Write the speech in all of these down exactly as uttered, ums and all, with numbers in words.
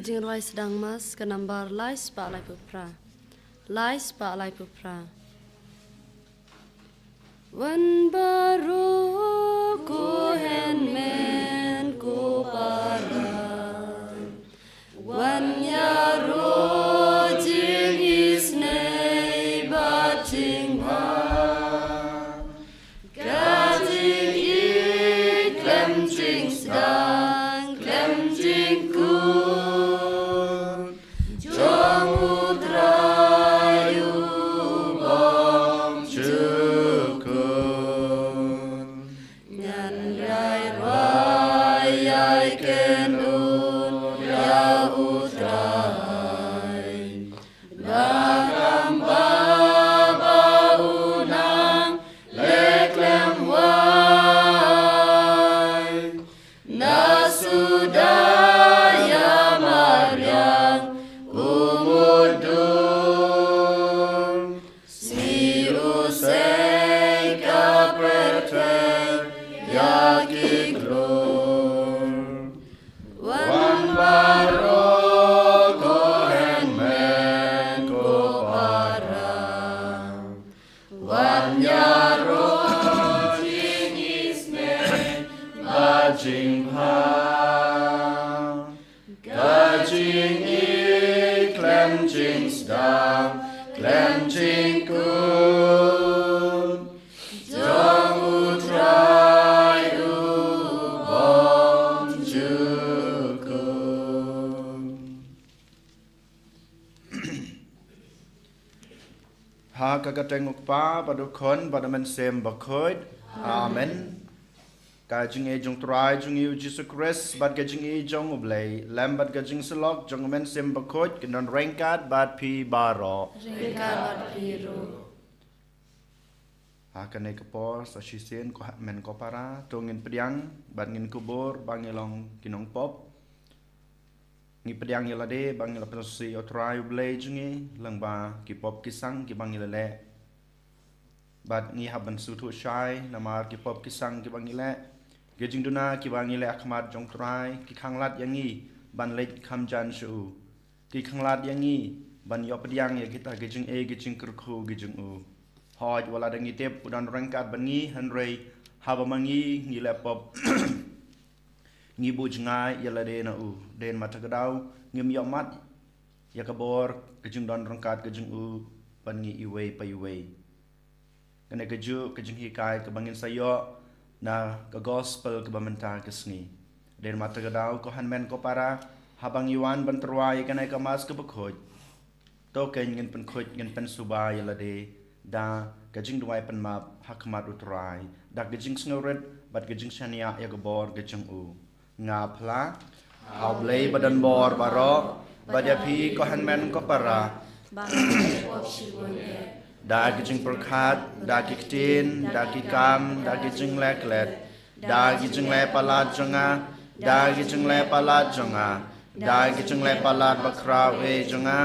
Jingrwai sdang mass ka nambar lai spah laiphew phra. Lai spah laiphew phra. Wan baroh ko hynmen ko para. Wan ïaroh jingisynei bad jingbha. Ka jingïeit khlem jingsdang khlem jingkut jong U Trai U Bymjukut. Ngan rai rwai ïa i kynhun ïa U Trai. Ba kam ba ba u nang leh khlem wai. Na suda ïa mariang u mudui. Sngi u sei ka pyrthei ïa ki klur. Wan baroh ko hynmen ko para. Wan ïaroh jingisynei bad jingbha. Ka jingïeit khlem jingsdang khlem jingkut jong U Trai U Bymjukut. Ha ka kyrteng U Kpa bad U Khun bad U Mynsiem Bakhuid. Amen. Ka jingïeit jong U Trai jong ngi U Jisu Khrist bad ka jingïeit jong U Blei Lem bad ka jingsyllok jong U Mynsiem Bakhuid kin don ryngkat bad phi baroh. Ryngkat bad phi ruh. Ha kane ka por sa shisien ko hynmen ko para to ngin pdiang bad ngin kubur ba ngi long ki nongpop. Ngi pdiang ïa lade ba ngi la pynsngewsih ïa U Trai U Blei jong ngi lyngba ki pop ki sang kiba ngi la leh. Bad ngi hap ban sngewthuh shai namar ki pop ki sang kiba ngi leh, ki jingduna kiba ngi leh ha khmat jong U Trai ki khanglad ïa ngi ban leit kham jan sha U. Ki khanglad ïa ngi ban ïoh pdiang ïa kita ki jingeh ki jingkyrkhu ki jong U. Hooid wat la da ngi tip U don ryngkat bad ngi hynrei haba ma ngi ngi leh pop ngi buh jngai ïa lade na U. Dei ma ta ka daw ngim ïoh mad ïa ka bor ka jingdon ryngkat ka jong U bad ngi iwei pa iwei. Kane ka juh ka jinghikai kaba ngin sa ïoh na ka gospel kaba mynta ka sngi. Dei ma ta ka daw ko hynmen ko para, haba ngi wan ban tyrwa ïa kane ka mass kaba khuid. To kein ngin pynkhuid ngin pynsuba ïa lade da ka jingduwai pynmap ha khmat U Trai da ka jingsngewrit bad ka jingshaniah ïa ka bor ka jong U. Nga phla ha U Blei ba don bor baroh bad ïa phi ko hynmen ko para. Da ki jingpyrkhat, da ki ktien, da ki kam, da ki jingleh klet, da ki jingleh palat jong nga, da ki jingleh palat jong nga, da ki jingleh palat bakhraw eh jong nga.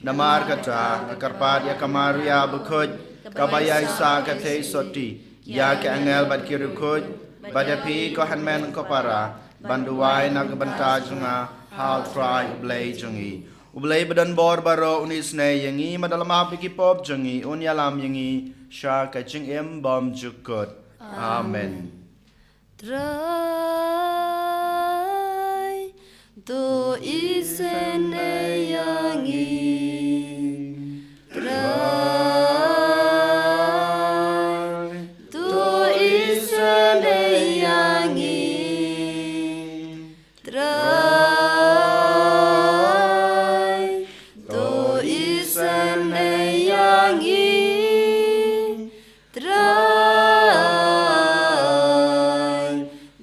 Namar kata nga kyrpad ïa ka Maria bakhuid kaba ïaisah ka theisotti, ïa ki angel bad ki riewkhuid, bad ïa phi ko hynmen ko para ban duwai na ka bynta jong nga ha U Trai U Blei jong ngi. U Blei ba don bor baroh un isynei ïa ngi, ma da la map ïa ki pop jong ngi un ïalam ïa ngi sha ka jingim bymjukut. Amen. Trai, to isynei ïa ngi. Trai, to isynei ïa ngi. Trai, to isynei ïa ngi. Trai,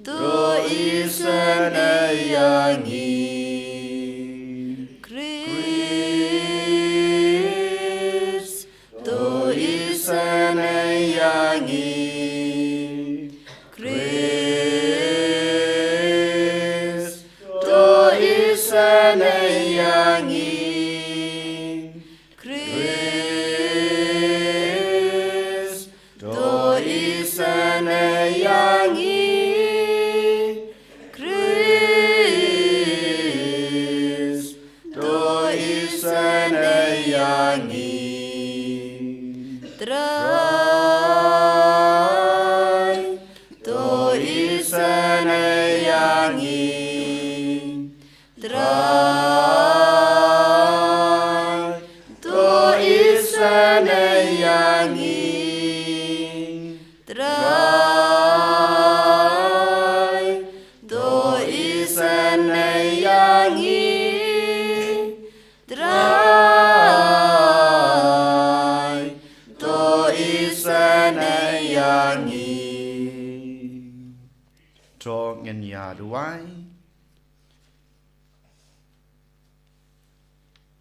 to isynei ïa ngi. Khrist Trai, to isynei ïa ngi. Trai, to isynei ïa ngi. Trai, to isynei ïa ngi. Trai, to isynei ïa ngi. To ngin ïa duwai.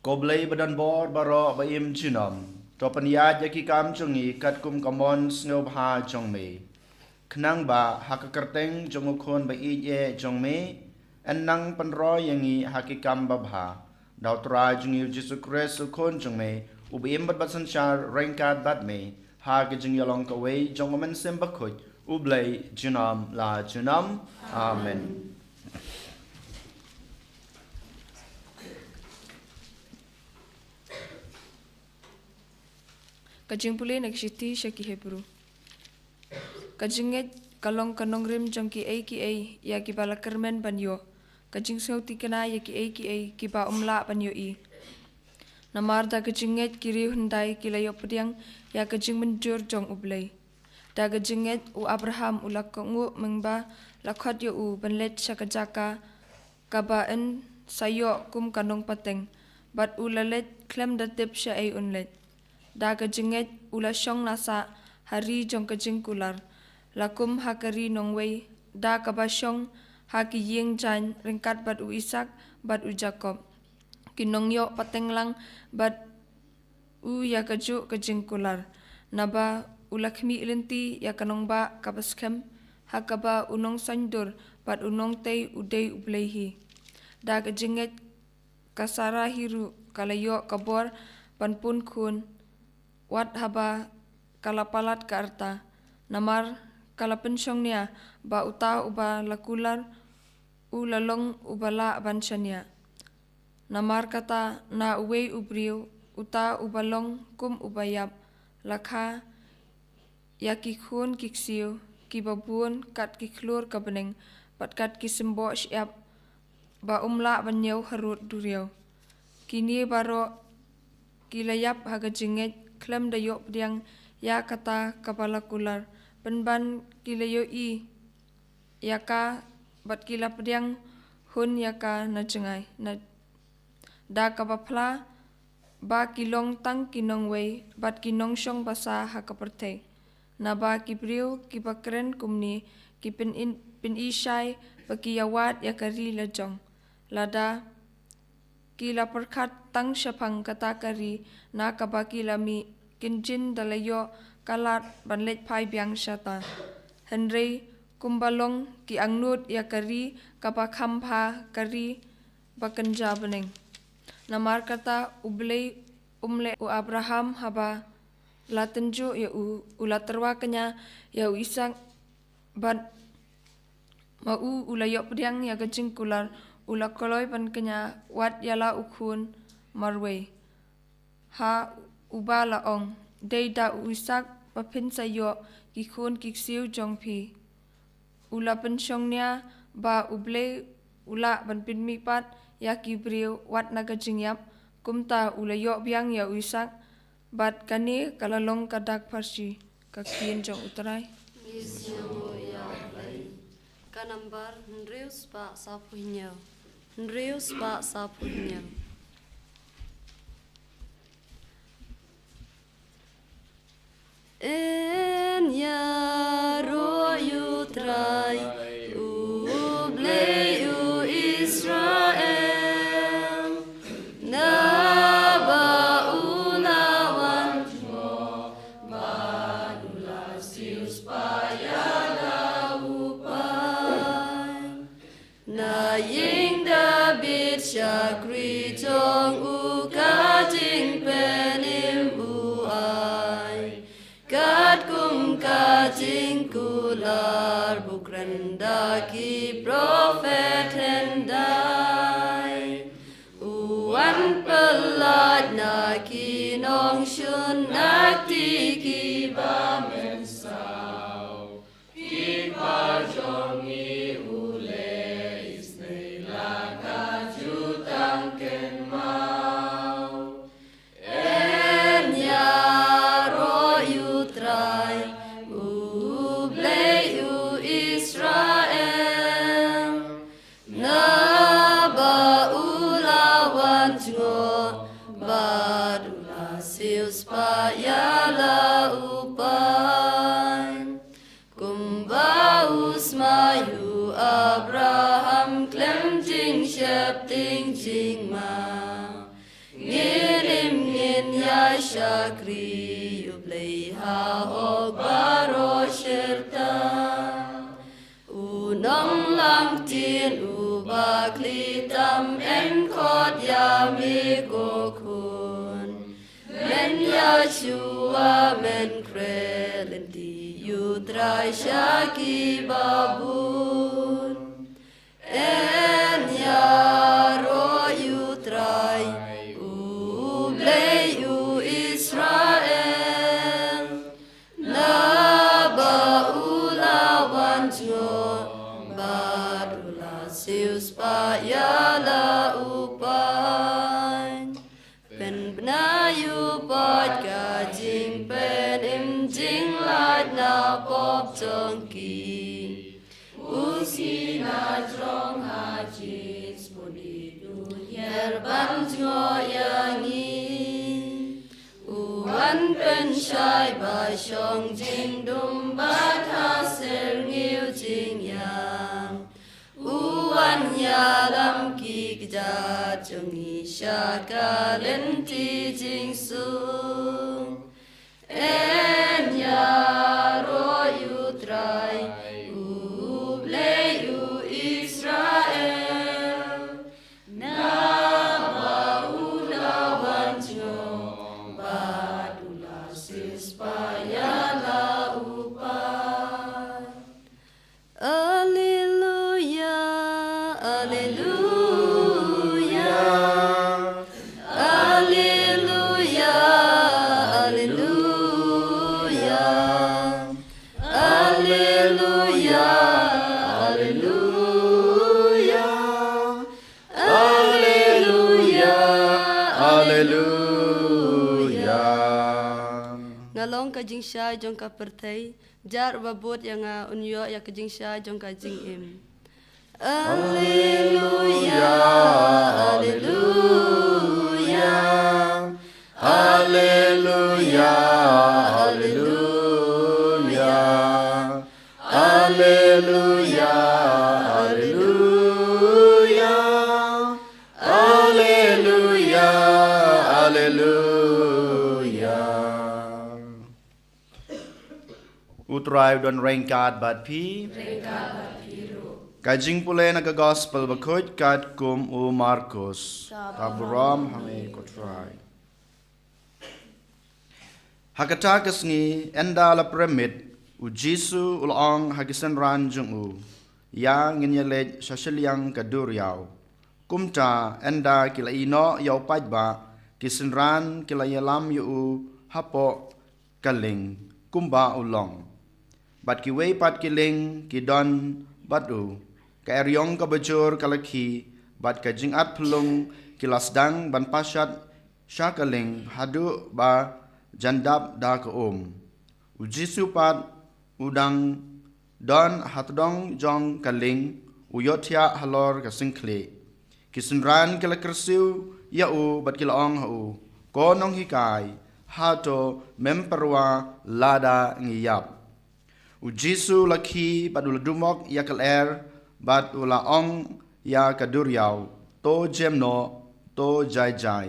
Ko Blei ba don bor baroh ba im junom, to pynïaid ïa ki kam jong ngi katkum ka mon sngewbha jong me. Khnang ba ha ka kyrteng jong u Khun ba ïeit eh jong me, yn nang pynroi ïa ngi ha ki kam babha. Da u Trai jong ngi u Jisu Khrist u Khun jong me, u ba im bad ba synshar ryngkat bad me, ha ka jingïalong kawei jong u Mynsiem Bakhuid, u Blei junom la junom. Amen. Ka jingpule na ka shithi sha ki Hebru. Ka jingngeit ka long ka nongrim jong kiei kiei ïa kiba la kyrmen ban ïoh, ka jingsngewthikna ïa kiei kiei kiba ym lah ban ïohi. Namar da ka jingngeit ki riew hyndai ki la ïoh pdiang ïa ka jingmynjur jong U Blei. Da ka jingngeit u Abraham u la kohnguh mynba la khot ïa u ban leit sha ka jaka kaba yn sa ïoh kum ka nongpateng, bad u la leit khlem da tip shaei un leit. Da ka jingngeit u la shong nasah ha ri jong ka jingkular, la kum ha ka ri nongwei, da kaba shong ha ki ïing jaiñ ryngkat bad u Isaak bad u Jakob, ki nongïoh pateng lang bad u ïa kajuh ka jingkular. Naba u la khmih lynti ïa ka nongbah kaba skhem, ha kaba u nongsaiñdur bad u nongtei u dei U Blei hi. Da ka jingngeit ka Sara hi ruh ka la ïoh ka bor ban pun khun, wat haba ka la palat ka rta. Namar ka la pynshongnia ba uta uba la kular u la long uba lah ban shaniah. Namar kata na uwei u briew, uta uba long kum uba ïap, la kha ïa ki khun ki ksiew kiba bun kat ki khlur ka bneng, bad kat ki symboh shyiap ba ym lah ban ñiew harud duriaw. Kine baroh ki la ïap ha ka jingngeit khlem da ïoh pdiang ïa kata kaba la kular, pynban ki la ïohi ïa ka bad ki la pdiang hun ïa ka na jngai, na da kaba phla ba ki long tang ki nongwei bad ki nongshong basa ha ka pyrthei. Naba ki briew kiba kren kumne ki pyn-, pynishai ba ki ïawad ïa ka ri la jong, lada ki la pyrkhat tang shaphang kata ka ri na kaba ki la mih, kin jin da la ïoh ka lad ban leit phai biang shata. Hynrei kumba long ki angnud ïa ka ri kaba kham bha, ka ri ba kynja bneng. Namar kata U Blei um leh u Abraham haba la tynjuh ïa u, u la tyrwa kñia ïa u Isaak, bad ma u u la ïoh pdiang ïa ka jingkular, u la kloi ban kñia wat ïa la u khun marwei, ha uba la ong, dei da u Isaak ba phin sa ïoh ki khun ki ksiew jong phi. U la pynshongnia ba U Blei u lah ban pynmihpat ïa ki briew wat na ka jingïap, kumta u la ïoh biang ïa u Isaak, bad kane ka la long ka dak pharshi. Ka ktien jong U Trai. Ngi sngewnguh ïa U Blei. Ka nambar hynriew spah saphew hynñiew. Hynriew spah saphew hynñiew. Yn ïaroh ïa U Trai, U Blei u Israel, naba u la wan jngoh bad u la siewspah ïa la u paid. Na ïing Dabid shakri jong u ka jingpynim u ai, katkum ka jingkular ba u kren da ki prophet hyndai. U wan pyllait na ki nongshun, na Ti ki ba men saw, ki ba jong i u leh isnei la ka jutang ken mau. En ïaroh ïa u Trai, u Blei u Israel. Naba u la wan jngoh, bad u la siewspah ïa la u paid. Kumba u smai u Abraham khlem jingsheptieng ting jingma. Ngin im ngin ïa shakri ïa u Blei ha hok baroh shirta. U nonglang ktien u bakhlei tam, en khot ïa me ko khun. Men ïa shuwa men khreh lynti ïa u Trai sha ki babun. En ïaroh ïa u Trai, u Blei u Israel. Naba u la wan jngoh, bad u la siewspah ïa la u paid. Pynbna ïa u paid ka jingpynim jinglait na pop jong ki. U sngewthuh na jrong ha jingsngewbha, u nyier ban jngoh ïa ngi. U wan pynshai ba shong jingdum bad ha syrngiew jingïap. U wan ïalam ki kjat jong ngi sha ka lynti jingsuk. En ïaroh ïa u Trai, u Blei u Israel. Naba u la wan jngoh, bad u la siewspah ïa la u paid. Alleluia, alleluia. Alleluia, alleluia. Alleluia, alleluia. Alleluia, alleluia. Nga long ka jingshai jong ka pyrthei. Jar uba bud ïa nga un ïoh ïa ka jingshai jong ka jingim. Alleluia, alleluia. Alleluia, alleluia. Alleluia, alleluia. Alleluia, alleluia. U Trai u don ryngkat bad phi. Ryngkat bad phi ruh. Ka jingpule na ka Gospel bakhuid katkum u Markus. Ka burom ha me ko Trai. Ha kata ka sngi, ynda la pyrmit, u Jisu u la ong ha ki synran jong u, ïa ngin ïaleit sha shiliang ka duriaw. Kumta, ynda ki la ïehnoh ïa u paidbah, ki synran ki la ïalam ïa u hapoh ka lieng, kumba u long. Bad kiwei pat ki lieng ki don bad u, ka eriong kaba jur ka la khie, bad ka jingat phyllung ki la sdang ban pashat sha ka lieng haduh ba jan dap da ka um. U Jisu pat u dang don ha tdong jong ka lieng, u ïohthiah halor ka singkhlieh. Ki synran ki la kyrsiew ïa u bad ki la ong ha u, ko nonghikai, hato mem pyrwa lada ngi ïap? U Jisu u la khie bad u la dumok ïa ka lyer bad u la ong ïa ka duriaw, to jem noh, to jai jai.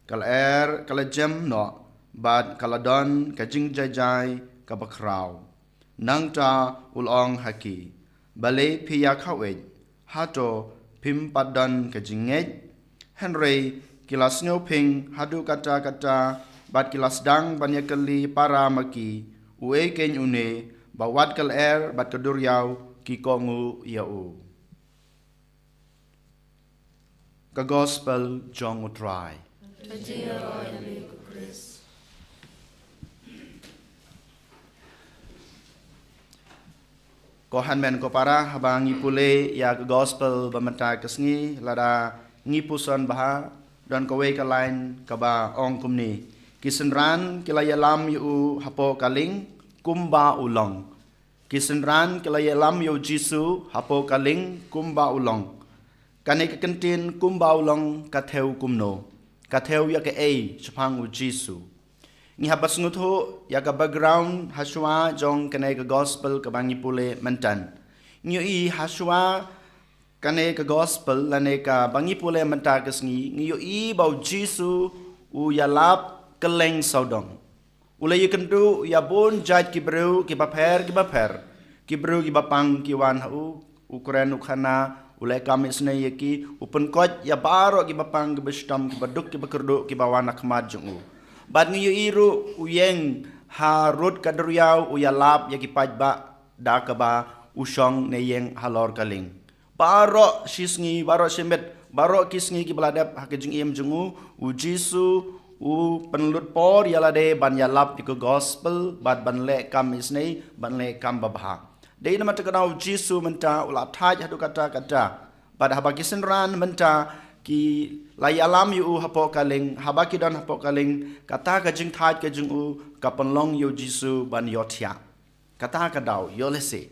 Ka lyer ka la jem noh bad ka la don ka jingjai jai kaba khraw. Nangta u la ong ha ki, balei phi ïa khawei, hato phim pat don ka jingngeit? Hynrei ki la sngewphieng haduh katta katta, bad ki la sdang ban ïakylli para ma ki, uei keiñ une, ba wat ka lyer bad ka duriaw ki kohnguh ïa u. Ka Gospel jong u Trai. Ka jingïaroh ïa me ko Khrist. Ko hynmen ko para, haba ngi pule ïa ka gospel ba mynta ka sngi, lada ngi puson bha, don kawei ka lain kaba ong kumne: Ki synran ki la ïalam ïa u hapoh ka lieng kumba u long. Ki synran ki la ïalam ïa u Jisu hapoh ka lieng kumba u long. Kane ka kyntien kumba u long ka thew kumno? Ka thew ïa kaei shaphang u Jisu? Ngi hap ban sngewthuh ïa ka background hashwa jong kane ka gospel kaba ngi pule mynta. Ngi ïohi hashwa kane ka gospel lane kaba ngi pule mynta ka sngi, ngi ïohi ba u Jisu u ïalap kylleng sawdong. U la ïakynduh ïa bun jait ki briew kiba pher kiba pher, ki briew kiba pang ki wan ha u, u kren u khana, u leh kam isynei ïa ki, u pynkoit ïa baroh kiba pang kiba shitom, kiba duk kiba kyrduh, kiba wan ha khmat jong u. Bad ngi ïohi ruh u ïeng ha rud ka duriaw, u ïalap ïa ki paidbah da kaba u shong ne ïeng halor ka lieng. Baroh shi sngi, baroh shi miet, baroh ki sngi kiba la dep ha ka jingim jong u, u Jisu u pynlut por ïa lade ban ïalap ïa ka gospel, bad ban leh kam isynei, ban leh kam babha. Dei namar kata ka daw u Jisu mynta u la thait haduh katta katta. Bad haba ki synran mynta ki la ïalam ïa u hapoh ka lieng, haba ki don hapoh ka lieng, kata ka jingthait ka jong u ka pynlong ïa u Jisu ban ïohthiah. Kata ka daw, ïohlehse.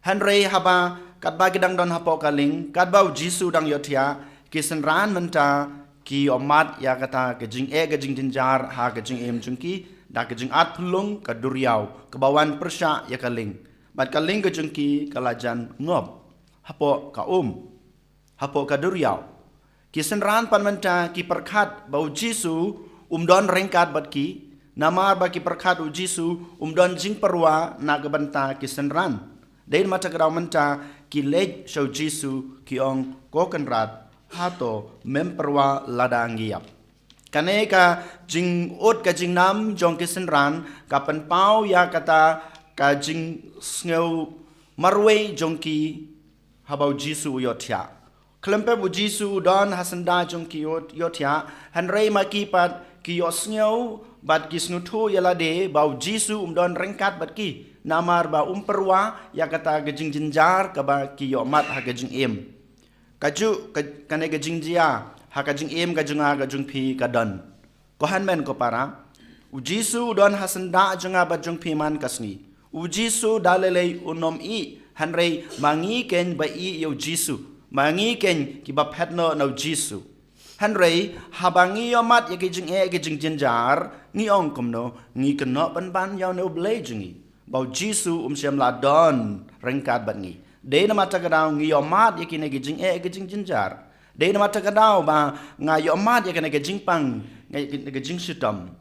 Hynrei haba katba ki dang don hapoh ka lieng, katba u Jisu dang ïohthiah, ki synran mynta ki ïohmad ïa kata ka jingeh ka jingjynjar ha ka jingim jong ki, da ka jingat phyllung ka duriaw kaba wan pyrshah ïa ka lieng. Bad ka lieng ka jong ki ka la jan ngop hapoh ka um, hapoh ka duriaw. Ki synran pat mynta ki pyrkhat ba u Jisu um don ryngkat bad ki, namar ba ki pyrkhat u Jisu um don jingpyrwa na ka bynta ki synran. Dei namar kata ka daw mynta ki leit sha u Jisu, ki ong, "Ko Kynrad, hato mem pyrwa lada ngi ïap?" Kane ka jingud ka jingnam jong ki synran ka pynpaw ïa kata ka jingsngew marwei jong ki haba u Jisu u ïohthiah. Khlem pep u Jisu u don ha syndah jong ki ïoh-, ïohthiah, hynrei ma ki pat ki ïohsngew bad ki sngewthuh ïa lade ba u Jisu um don ryngkat bad ki, namar ba um pyrwa ïa kata ka jingjynjar kaba ki ïohmad ha ka jingim. Kajuh ka, kane ka jingjia ha ka jingim ka jong nga ka jong phi ka don. Ko hynmen ko para, u Jisu u don ha syndah jong nga bad jong phi man ka sngi. U Jisu da lei lei un ym ïeh, hynrei ma ngi keiñ ba ïeh ïa u Jisu, ma ngi keiñ kiba phet noh na u Jisu. Hynrei haba ngi ïohmad ïa ki jingeh ki jingjynjar, ngi ong kumno, ngi kynnoh pynban ïa une u Blei jong ngi ba u Jisu um shym la don ryngkat bad ngi. Dei namar kata ka daw ngi ïohmad ïa kine ki jingeh ki jingjynjar. Dei namar kata ka daw ba nga ïohmad ïa kane ka jingpang, nga ïa kane ka jingshitom.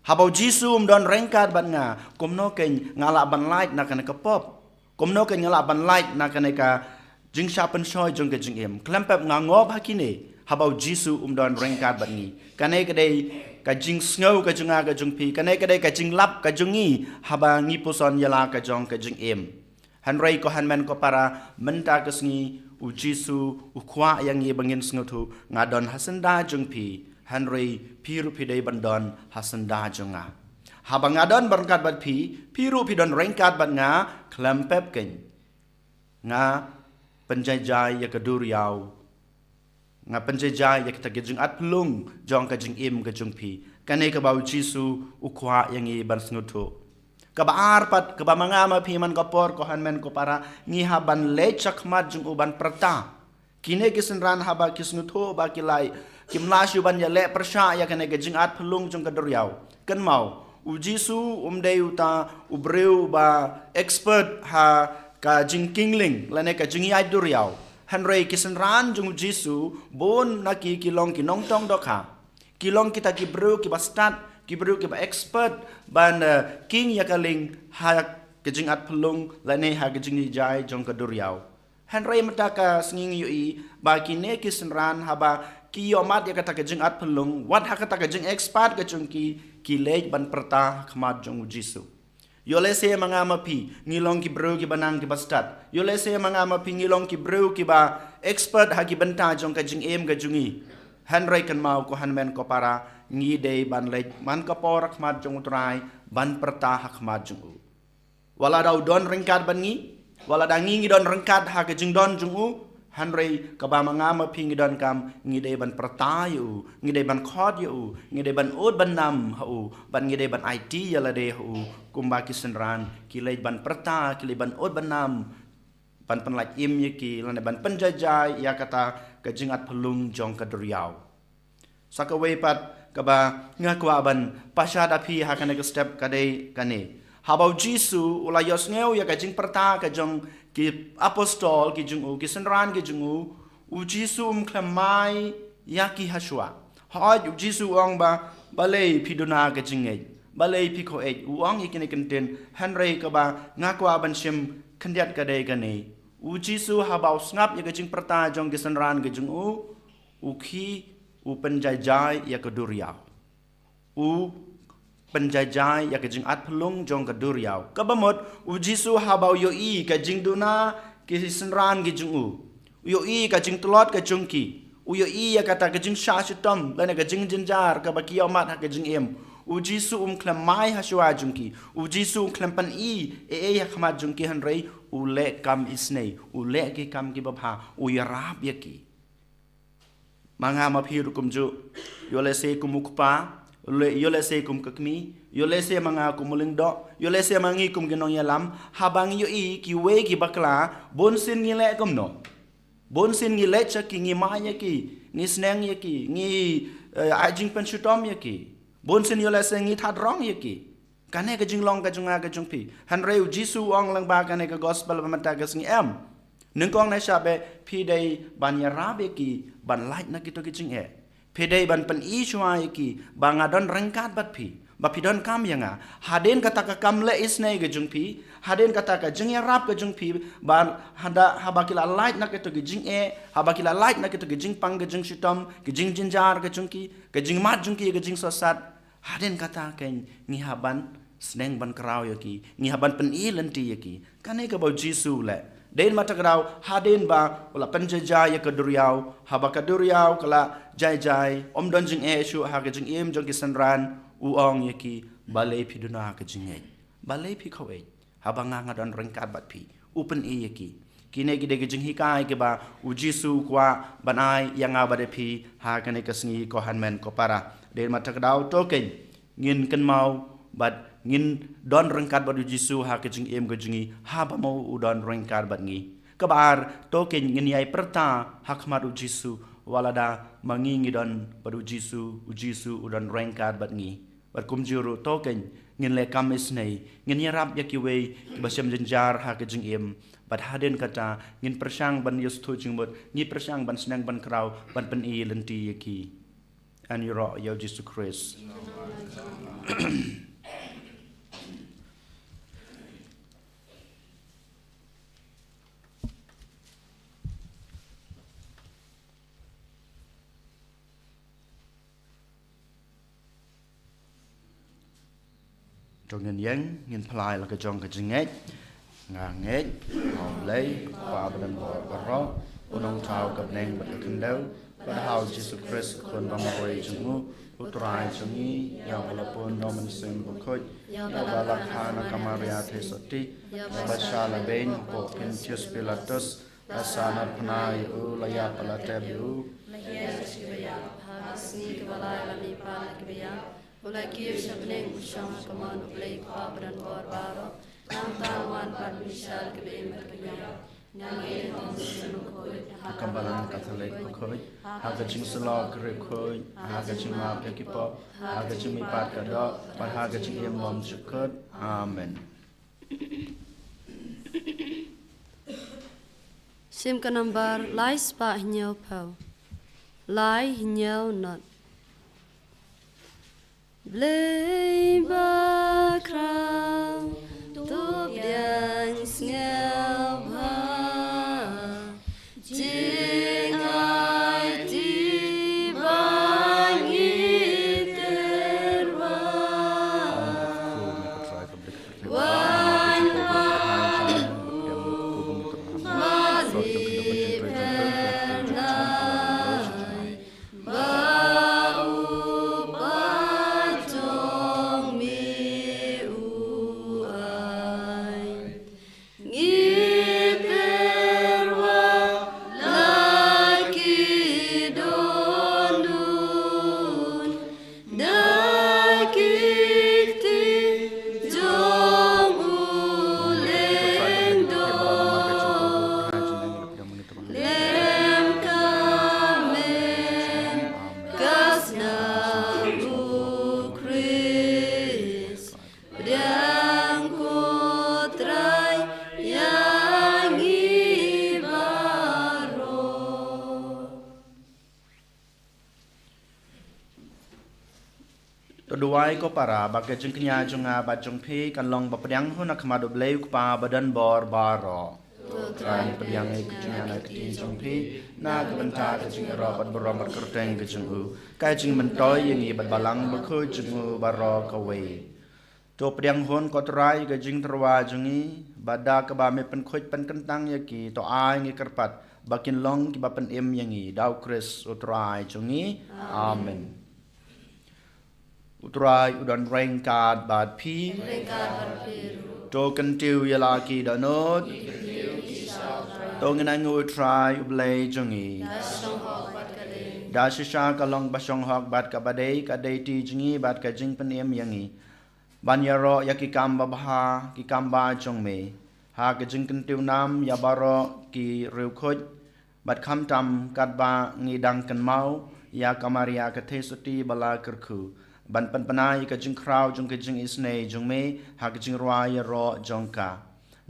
Haba u Jisu um don ryngkat bad nga, kumno keiñ nga lah ban lait na kane ka pop? Kumno keiñ nga lah ban lait na kane ka jingshah pynshoi jong ka jingim? Khlem pep nga ngop ha kine, haba u Jisu um don ryngkat bad ngi. Kane ka dei ka jingsngew ka jong nga ka jong phi, kane ka dei ka jinglap ka jong ngi haba ngi puson ïa la ka jong ka jingim. Hynrei ko hynmen ko para, mynta ka sngi u Jisu u kwah ïa ngi ba ngin sngewthuh, nga don ha syndah jong phi, hynrei phi ruh phi dei ban don ha syndah jong nga. Haba nga don ryngkat bad phi, phi ruh phi don ryngkat bad nga, khlem pep keiñ nga pynjai jai ïa ka duriaw. Nga pynjai jai ïa kita ki jingat phyllung jong ka jingim ka jong phi. Kane kaba u Jisu u kwah ïa ngi ban sngewthuh. Kaba ar pat, kaba ma nga ma phi man ka por, ko hynmen ko para, ngi hap ban leit shakhmat jong u ban pyrta. Kine ki synran haba ki sngewthuh ba ki lai, kim lah shuh ban ïaleh pyrshah ïa kane ka jingat phyllung jong ka duriaw. Kynmaw, u Jisu um dei uta u briew ba expert ha ka jingkingling lane ka jingïaid duriaw. Hynrei ki synran jong u Jisu, bun na ki ki long ki nongtong dohkha. Ki long kita ki briew kiba stad, ki briew kiba expert ban, eh, king ïa ka lieng ha ka jingat phyllung lane ha ka jingjai jong ka duriaw. Hynrei mynta ka sngi ngi ïohi ba kine ki synran haba ki ïohmad ïa kata ka jingat phyllung, wat ha kata ka jingexpert ka jong ki, ki leit ban pyrta ha khmat jong u Jisu. Ïohlehse ma nga ma phi ngi long ki briew kiba nang kiba stad. Ïohlehse ma nga ma phi ngi long ki briew kiba expert ha ki bynta jong ka jingim ka jong ngi. Hynrei kynmaw ko hynmen ko para, ngi dei ban leit man ka por ha khmat jong u Trai ban pyrta ha khmat jong u. Wat la da u don ryngkat bad ngi, Wat lada ngi ngi don ryngkat ha ka jingdon jong u, hynrei kaba ma nga ma phi ngi donkam, ngi dei ban pyrta ïa u, ngi dei ban khot ïa u, ngi dei ban ud ban nam ha u, bad ngi dei ban aiti ïa lade ha u, kumba ki synran ki leit ban pyrta, ki leit ban ud ban nam, ban pynlait im ïa ki, lane ban pynjai jai ïa kata ka jingat phyllung jong ka duriaw. Sa kawei pat kaba nga kwah ban pashat ha phi ha kane ka step ka dei kane. Haba u Jisu u la ïohsngew ïa ka jingpyrta ka jong ki apostol ki jong u, ki synran ki jong u, u Jisu um khlem mai ïa ki hashwa. Hooid, u Jisu u ong ba, balei phi duna ka jingngeit, balei phi khoit, u ong ïa kine ki ktien, hynrei kaba nga kwah ban shim khyndiat ka dei kane. U Jisu haba u sngap ïa ka jingpyrta jong ki synran ki jong u, u khie, u pynjai jai ïa ka duriaw. U pynjai jai ïa ka jingat phyllung jong ka duriaw. Kaba mut, u Jisu haba u ïohi ka jingduna ki synran ki jong u, u ïohi ka jingtlot ka jong ki, u ïohi ïa kata ka jingshah shitom lane ka jingjynjar kaba ki ïohmad ha ka jingim, u Jisu um khlem mai hashwa jong ki, u Jisu um khlem pyni ei ei ha khmat jong ki, hynrei u leh kam isynei, u leh ki kam kiba bha, u ïarap ïa ki. Ma nga ma phi ruh kumjuh, ïoh lehse kum u kpa, ïoh lehse kum ka kmie, ïoh lehse ma nga kum u lyngdoh, ïoh lehse ma ngi kum ki nongïalam, haba ngi ïohi kiwei ki bakla, bunsien ngi leh kumno? Bunsien ngi leit sha ki, ngi mai ïa ki, ngi sneng ïa ki, ngi, eh, ai jingpynshitom ïa ki. Bunsien ïoh lehse ngi thad rong ïa ki. Kane ka jinglong ka jong nga ka jong phi. Hynrei u Jisu u ong lang ba kane ka gospel ba mynta ka sngi em. Nyngkong na shah beh phi dei ban ïarap ïa ki ban lait na kito ki jingeh. Phi dei ban pyni shuwa ïa ki ba nga don ryngkat bad phi, ba phi donkam ïa nga. Hadien kata ka kam leh isynei ka jong phi, hadien kata ka jingïarap ka jong phi, ba haba, haba ki la lait na kito ki jingeh, haba ki la lait na kito ki jingpang ka jingshitom, ki jingjynjar ka jong ki, ka jingmad jong ki, ka jingsohsat. Hadien kata kein ngi hap ban sneng ban kraw ïa ki, ngi hap ban pyni lynti ïa ki. Kane kaba u Jisu u leh. Dei ma ta ka daw, hadien ba u la pynjai jai ïa ka duriaw, haba ka duriaw ka la jai jai, ym don jingeh shuh ha ka jingim jong ki synran, u ong ïa ki, balei phi duna ka jingngeit, balei phi khoit. Haba nga nga don ryngkat bad phi, u pyni ïa ki. Kine ki dei ki jinghikai kiba u Jisu u kwah ban ai ïa nga bad ïa phi ha kane ka sngi, ko hynmen ko para. Dei ma ta ka daw, to kein ngin kynmaw bad ngin don ryngkat bad u Jisu ha ka jingim ka jong ngi, haba mo u don ryngkat bad ngi. Kaba ar, to kein ngin ïai pyrta ha khmat u Jisu, wat lada ma ngi ngi don bad u Jisu, u Jisu u don ryngkat bad ngi. Bad kumjuh ruh, to kein ngin leh kam isynei, ngin ïarap ïa kiwei kiba shem jynjar ha ka jingim. Bad hadien kata, ngin pyrshang ban ïasnoh jingmut, ngin pyrshang ban sneng ban kraw, ban pyni lynti ïa ki. Yn ïaroh ïa u Jisu Khrist. To ngin ïeng, ngin phla ïa la ka jong ka jingngeit. Nga ngeit ha U Blei, U Kpa badonbor baroh, U Nongthaw ka bneng bad ka khyndew, bad ha U Jisu Khrist, U Khun bamarwei jong U, U Trai jong ngi, ïa uba la bun da U Mynsiem Bakhuid, ïa uba la kha na ka Maria Theisotti, ïa uba shah la beiñ hapoh Pontius Pilatus, la sahnarphna ïa U, la ïap bad la tep ïa U, la hiar sha kiba ïap, ha ka sngi kaba lai la mihpat na kiba ïap, U la kiew sha bneng, U shong ha ka mon U Blei U Kpa badonbor baroh. Nangta Un wan pat ban bishar ïa kiba im bad kiba ïap. Nga ngeit ha U Mynsiem Bakhuid, ha ka Balang Katholik bakhuid, ha ka jingsyllok ki riewkhuid, ha ka jingmap ïa ki pop, ha ka jingmihpat ka doh, bad ha ka jingim bymjukut. Amen. Shim ka nambar lai spah hynñiew phew. Lai hynñiew not. Blei bakhraw, to pdiang sngewbha, jingaiti ba ngi tyrwa. Wan ha u Malik Penai, ba u patong mi Ko para, ba ka jingkñia jong nga bad jong phi kan long ba pdiang hun ha khmat U Blei U Kpa badonbor baroh. To Trai, pdiang ïa ka jingkñia na ka kti jong phi na ka bynta ka jingïaroh bad burom bad kyrteng ka jong u, ka jingmyntoi ïa ngi bad Balang Bakhuid jong u baroh kawei. To pdiang hun ko Trai ka jingtyrwa jong ngi, bad da kaba me pynkhuid pynkyntang ïa ki, to ai ngi kyrpad ba kin long kiba pynim ïa ngi, da U Khrist U Trai jong ngi. Amen. U Trai u don ryngkat bad phi. Ryngkat bad phi ruh. To kyntiew ïa la ki dohnud. Ki kyntiew ïa ki sha U Trai. To ngin ainguh ïa U Trai U Blei jong ngi. Da shong hok bad ka dei. Da shisha ka long ba shong hok bad kaba dei, ka dei ti jong ngi bad ka jingpynim ïa ngi ban ïaroh ïa ki kam babha, ki kam ba jong me, ha ka jingkyntiew nam ïa baroh ki riewkhuid, bad khamtam katba ngi dang kynmaw ïa ka Maria ka Theisotti ba la kyrkhu, ban pynbna ïa ka jingkhraw jong ka jingisynei jong me ha ka jingrwai ïaroh jong ka.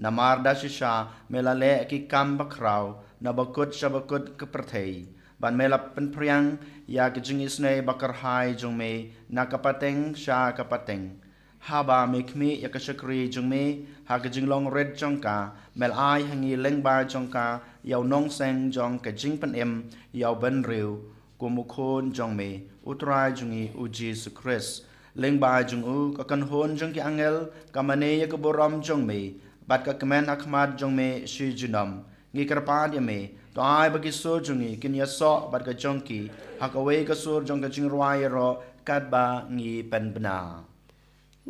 Namar da shisha me la leh ki kam bakhraw na bakut sha bakut ka pyrthei, bad me la pynphriang ïa ka jingisynei bakyrhai jong me na ka pateng sha ka pateng. Haba me khmih ïa ka shakri jong me ha ka jinglong rit jong ka, me la ai ha ngi lyngba jong ka ïa u nongseng jong ka jingpynim ïa u bynriew, kum u Khun jong me, U Trai jong ngi U Jisu Khrist. Lyngba jong u ka kynhun jong ki angel ka mane ïa ka burom jong me, bad ka kmen ha khmat jong me shi junom. Ngi kyrpad ïa me, to ai ba ki sur jong ngi kin ïasoh bad ka jong ki ha kawei ka sur jong ka jingrwai ïaroh katba ngi pynbna.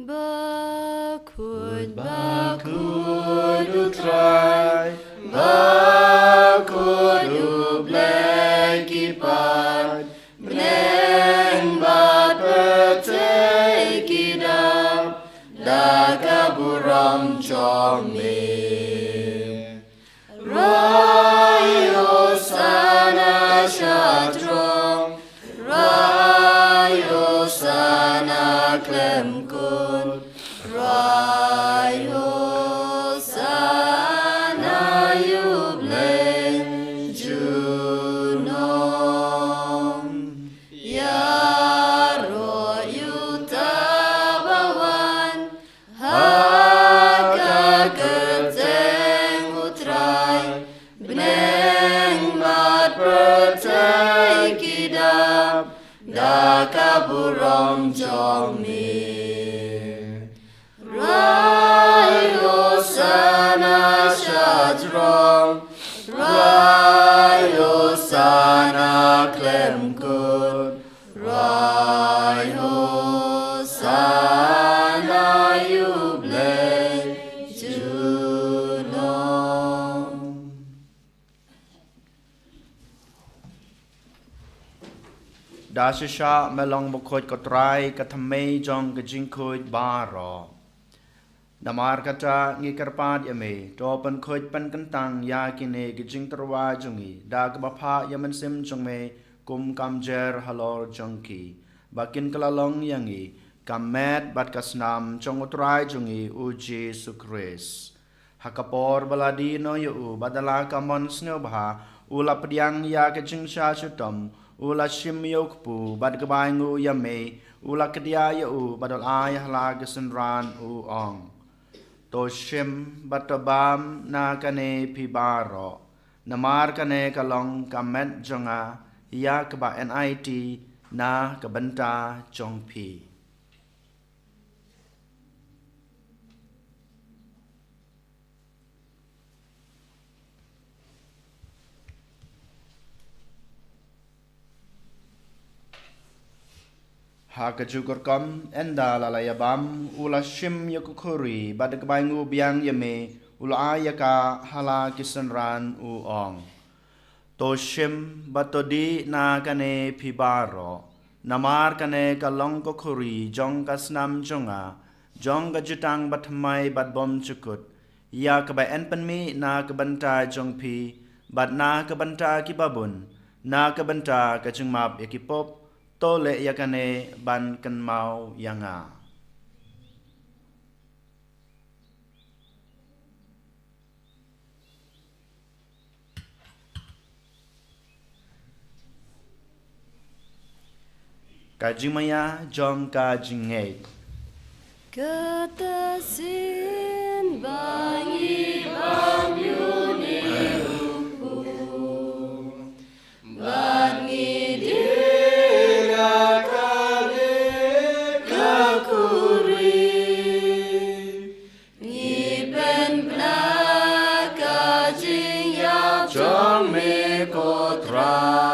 Bakhuid, bakhuid U Trai, bakhuid U Blei ki paid, bneng bad pyrthei ki dap da ka burom jong me. Rwai Hosana sha throng, rwai Hosana khlem kut, rwai Hosana ïa U Blei junom. Ïaroh ïa uta ba wan ha ka kyrteng U Trai, bneng bad pyrthei ki dap da ka burom jong me. Rwai Hosana sha throng, rwai Hosana khlem kut, rwai Hosana ïa U Blei junom. Da shisha me long bakhuid ko Trai, ka thymmei jong ka jingkhuid baroh. Namar kata ngi kyrpad ïa me, to pynkhuid pynkyntang ïa kine ki jingtyrwa jong ngi da kaba phah ïa u Mynsiem jong me kum ka mjer halor jong ki, ba kin kylla long ïa ngi ka met bad ka snam jong U Trai jong ngi U Jisu Khrist. Ha ka por ba la die noh ïa u bad da la ka mon sngewbha, u la pdiang ïa ka jingshah shitom, u la shim ïa u kpu bad kaba ainguh ïa me, u la kdiah ïa u bad u la ai ha la ki synran, u ong: To shim bad to bam na kane phi baroh, namar kane ka long ka met jong nga ïa kaba enai ti na ka bynta jong phi. Ha kajuh ka rukom, ynda la la ïa bam, u la shim ïa ka khuri bad da kaba ainguh biang ïa me, u la ai ïa ka ha la ki synran, u ong: To shim bad to dih na kane phi baroh, namar kane ka long ka khuri jong ka snam jong nga, jong ka jutang bathymmai bad bymjukut, ïa kaba yn pynmih na ka bynta jong phi bad na ka bynta ki babun na ka bynta ka jingmap ïa ki pop. To leh ïa kane ban kynmaw ïa nga. Ka jingmaïa jong ka jingngeit. Kata shisien ba ngi bam ïa une u kpu, bad ngi die ïa kane ka khuri, ngi pynbna ka jingïap jong me, ko Trai.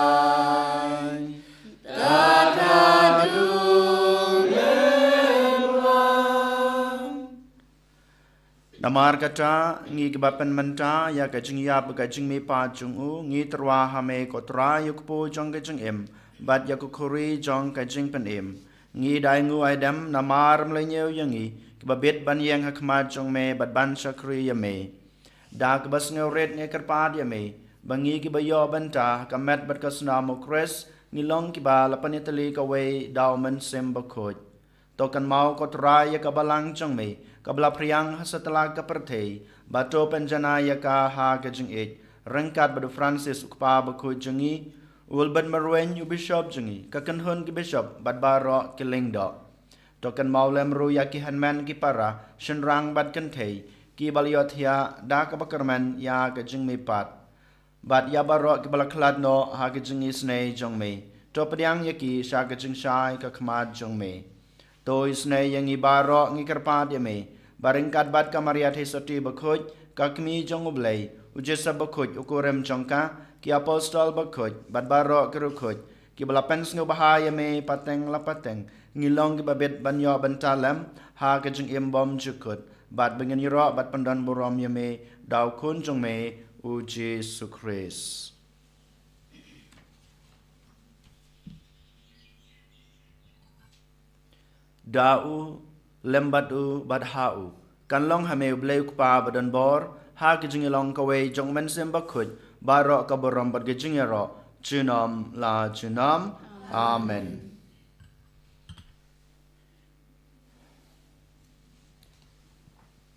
Namar kata, ngi kiba pynmynta ïa ka jingïap ka jingmihpat jong u, ngi tyrwa ha me, ko Trai, ïa u kpu jong ka jingim bad ïa ka khuri jong ka jingpynim. Ngi da ainguh aidem namar me la ñiew ïa ngi kiba bit ban ïeng ha khmat jong me bad ban shakri ïa me. Da kaba sngewrit ngi kyrpad ïa me ba ngi kiba ïoh bynta ha ka met bad ka snam u Khrist, ngi long kiba la pynïatylli kawei da u Mynsiem Bakhuid. To kynmaw, ko Trai, ïa ka balang jong me kaba la phriang ha satlak ka pyrthei, bad to pynjanai ïa ka ha ka jingïeit, ryngkat bad u Francis u kpa bakhuid jong ngi, u Wilbert Marwein u bishop jong ngi, ka kynhun ki bishop bad baroh ki lyngdoh. To kynmaw lem ruh ïa ki hynmen ki para, shynrang bad kynthei kiba la ïohthiah da kaba kyrmen ïa ka jingmihpat, bad ïa baroh kiba la khlad noh ha ka jingisynei jong me. To pdiang ïa ki sha ka jingshai ka khmat jong me. To isynei ïa ngi baroh, ngi kyrpad ïa me ba ryngkat bad ka Maria Theisotti bakhuid, ka Kmie jong u Blei, u Joseph bakhuid u kurim jong ka, ki apostol bakhuid bad baroh ki riewkhuid kiba la pynsngewbha ïa me pateng la pateng, ngi long kiba bit ban ïoh bynta lem ha ka jingim bymjukut, bad ba ngin ïaroh bad pyndonburom ïa me da u Khun jong me, u Jisu Khrist. Da u, lem bad u, bad ha u, kan long ha me, u Blei u Kpa badonbor, ha ka jingïalong kawei jong u Mynsiem Bakhuid, baroh ka burom bad ka jingïaroh junom la junom. Amen.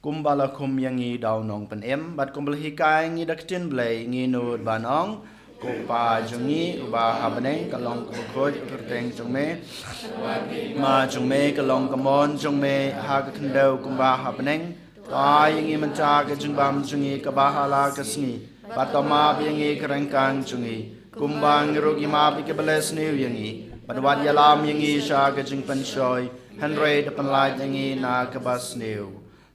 Kumba la khum ïa ngi da u Nongpynim, bad kumba la hikai ïa ngi da ka ktien Blei, ngi nud ban ong: Ko Kpa jong ngi uba ha bneng, ka long kaba khuid ka kyrteng jong me. Ka hima jong me ka long, ka mon jong me ha ka khyndew kumba ha bneng. To ai ïa ngi mynta ka jingbam jong ngi kaba ha la ka sngi, bad to map ïa ngi ka ryngkang jong ngi, kumba ngi ruh ngi map ïa kiba leh sniew ïa ngi. Bad wat ïalam ïa ngi sha ka jingpynshoi, hynrei to pynlait ïa ngi na kaba sniew.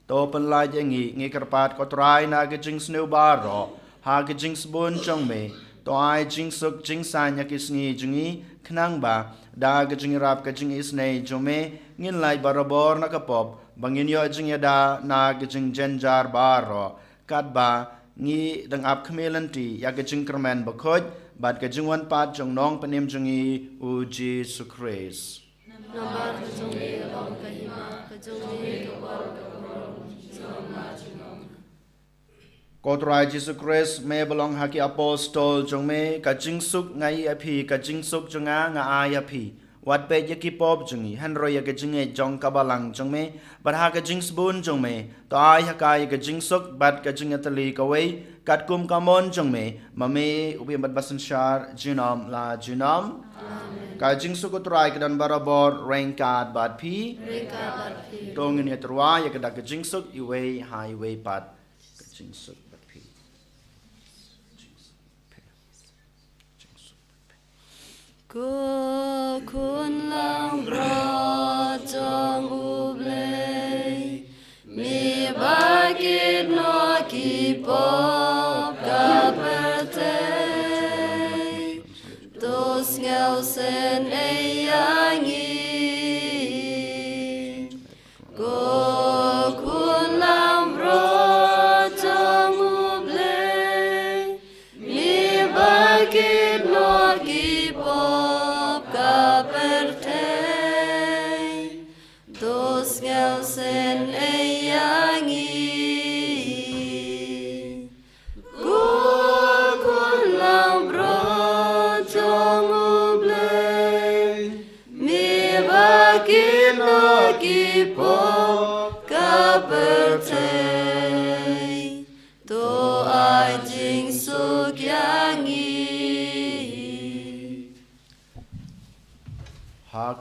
To pynlait ïa ngi, ngi kyrpad, ko Trai, na ka jingsniew baroh, ha ka jingsbun jong me. To ai jingsuk jingsaiñ ha ki sngi jong ngi, khnang ba da ka jingïarap ka jingisynei jong me, ngin lait barabor na ka pop, ba ngin ïoh jingïada na ka jingjynjar baroh, katba ngi dang ap khmih lynti ïa ka jingkyrmen bakhuid bad ka jingwan pat jong u Nongpynim jong ngi, u Jisu Khrist. Namar ka jong me ka long ka hima, ka jong me ka bor, ka burom, junom la junom. Ko Trai Jisu Khrist, me ba la ong ha ki apostol jong me: Ka jingsuk nga ai ïa phi, ka jingsuk jong nga nga ai ïa phi. Wat peit ïa ki pop jong ngi, hynrei ïa ka jingngeit jong ka balang jong me, bad ha ka jingsbun jong me, to ai ha ka ïa ka jingsuk bad ka jingïatylli kawei, katkum ka mon jong me, ma me u ba im bad ba synshar junom la junom. Amen. Ka jingsuk u Trai ka don barabor ryngkat bad phi. Ryngkat bad phi. To ngin ïatyrwa ïa ka da ka jingsuk iwei ha iwei pat. Ka jingsuk bad phi. Ko Khun langbrot jong U Blei, me ba kit noh ki pop ka pyrthei, to sngewsynei ïa ngi. Ko Khun langbrot jong U Blei, me ba kit noh ki pop ka pyrthei, to sngewsynei ïa ngi. Ko Khun langbrot jong U Blei, me ba kit noh ki pop ka pyrthei, to ai jingsuk ïa ngi. Ha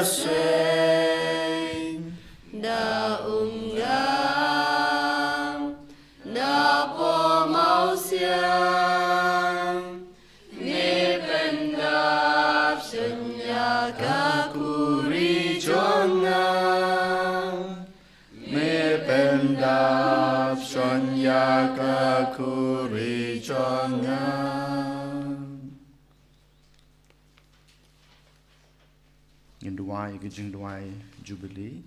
Seng da ung nga na po mau siang. Me pyndap shon ïa ka khuri jong nga. Me pyndap shon ïa ka khuri jong nga. Ngin duwai ka jingduwai Jubilee.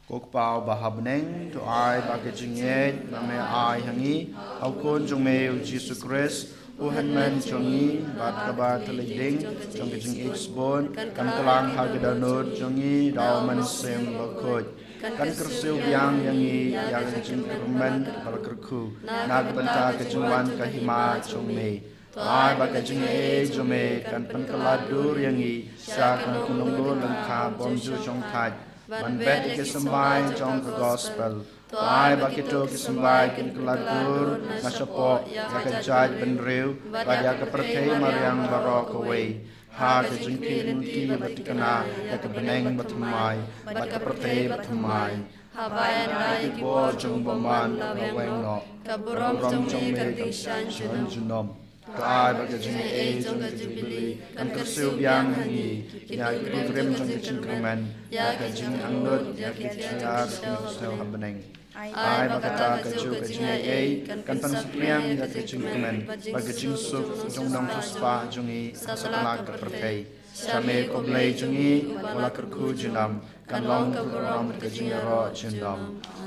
Ko Kpa uba ha bneng, to ai ba ka jingngeit ba me ai ha ngi ha u Khun jong me u Jisu Khrist u hynmen jong ngi, bad kaba ka leit ding jong ka jingïeit sbun kan kylla ha ka dohnud jong ngi da u Mynsiem Bakhuid. Kan kyrsiew biang ïa ngi ïa ka jingkyrmen kaba la kyrkhu na ka bynta ka jingwan ka hima jong me. To ai ba ka jingaiei jong me kan pynkylla dur ïa ngi sha ka nongkyndong lyngkha bymjukthait ban bet ïa ki symbai jong ka gospel. To ai ba kito ki symbai kin kylla dur na shapoh ïa ka jaitbynriew bad ïa ka pyrthei mariang baroh kawei, ha ka jingkit lynti ba thikna ïa ka bneng bathymmai bad ka pyrthei bathymmai. Haba ïadei ïa ki bor jong u bymman la weng noh, ka burom jong me kan dei shain junom. To ai ba ka jingaiei jong ka Jubilee kan kyrsiew biang ha ngi ïa ki bynriem jong ka jingkyrmen, ïa ka jingangnud, ïa ka jingïaid jong ka jingkyrmen ha bneng. Ai ba kata kajuh ka jingaiei kan pynsaphriang ïa ka jingkmen bad ka jingsuk jong u nongsiewspah jong ngi ha satlak ka pyrthei. Sha me ko Blei jong ngi uba la kyrkhu junom, kan long ka burom ka jingïaroh junom.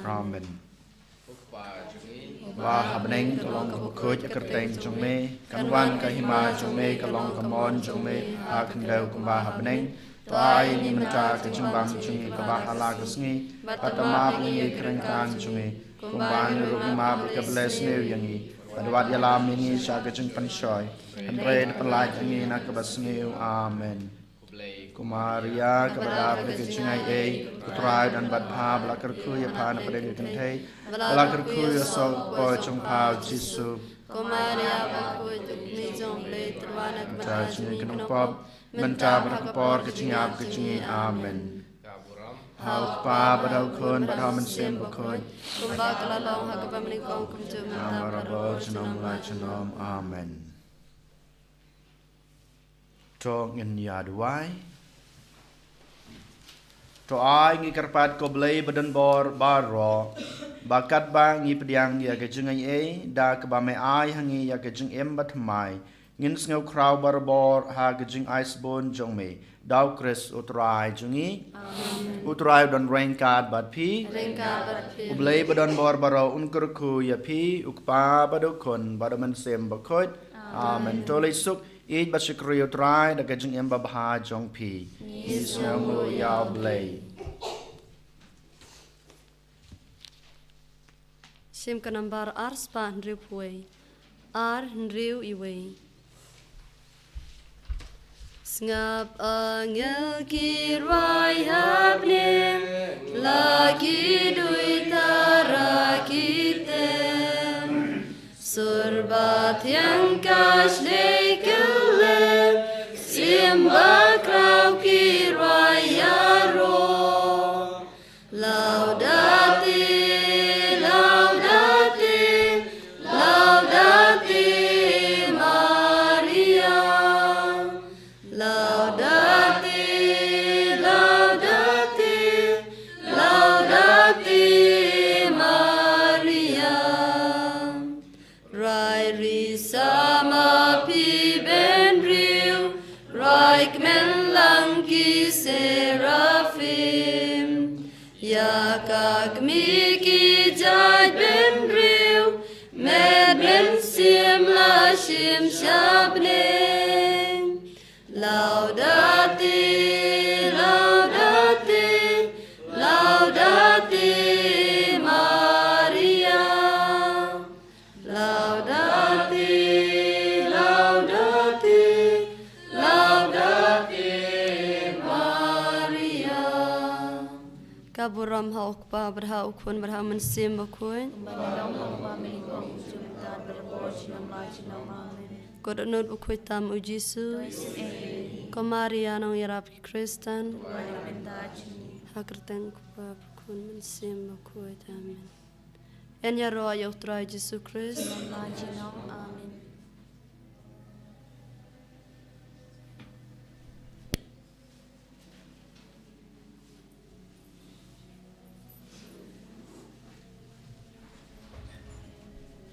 Amen. Ba ha bneng, ka long kaba khuid ka kyrteng jong me, kan wan ka hima jong me, ka long ka mon jong me ha khyndew kumba ha bneng. To ai ngi mynta ka jingbam jong ngi kaba ha la ka sngi, bad to map ïa ngi ki ryngkang jong ngi, kumba ngi ruh ngi map ïa kiba la sniew ïa ngi, bad wat ïalam ïa ngi sha ka jingpynshoi, hynrei to pyllait ïa ngi na kaba sniew. Amen. Ko Maria kaba dap da ka jingaiei, ko Trai u don bad pha, ba la kyrkhu ïa pha na pdeng ki kynthei, ba la kyrkhu ïa u soh kpoh jong pha u Jisu. Ko Maria bakhuid, u kmie jong U Blei, to wan ha ka bynta jong ngi ki nongpop, mynta bad ha ka por ka jingïap ka jong ngi. Amen. Ha u Kpa bad ha u Khun bad ha u Mynsiem Bakhuid, kumba ka la long ha kaba nyngkong, kumjuh mynta, bad barabor, junom la junom. Amen. To ngin ïa duwai. To ai ngi kyrpad ko Blei ba don bor baroh, ba katba ngi pdiang ïa ka jingaiei da kaba me ai ha ngi ïa ka jingim bathymmai, ngin sngew khraw barabor ha ka jingai sbun jong me, da u Khrist u Trai jong ngi. Amen. U Trai u don ryngkat bad phi. Ryngkat bad phi. U Blei ba don bor baroh un kyrkhu ïa phi, u Kpa bad u Khun bad u Mynsiem Bakhuid. Amen. To leit suk, ïeit bad shakri ïa u Trai da ka jingim babha jong phi. Ngi sngewnguh ïa u Blei. Shim ka nambar ar spah hynriew phew wei. Ar hynriew wei. Sngap, angel ki rwai ha bneng, la ki duh tara ki tem. Sur bathiang ka shlei kylleng, sim bakhraw ki rwai ïaroh. Laudate, laudate, laudate Maria. Laudate, laudate, laudate Maria. Rai risa ma phi bynriew, rai kmen lang ki seraphim. Ïa ka kmie ki jait bynriew, met mynsiem la shim sha bneng. Laudate, laudate, laudate Maria. Laudate, laudate, laudate Maria. Ka burom ha u Kpa bad ha u Khun bad ha u Mynsiem Bakhuid. Kumba la long ha u ba mynnyngkong, kumjuh mynta bad barabor, junom la junom. Amen. Ko dohnud bakhuid tam u Jisu. Ko Maria nongïarap ki Khristan, ha kyrteng u Kpa, u Khun, Mynsiem Bakhuid. Amen. Yn ïaroh ïa u Trai Jisu Khrist.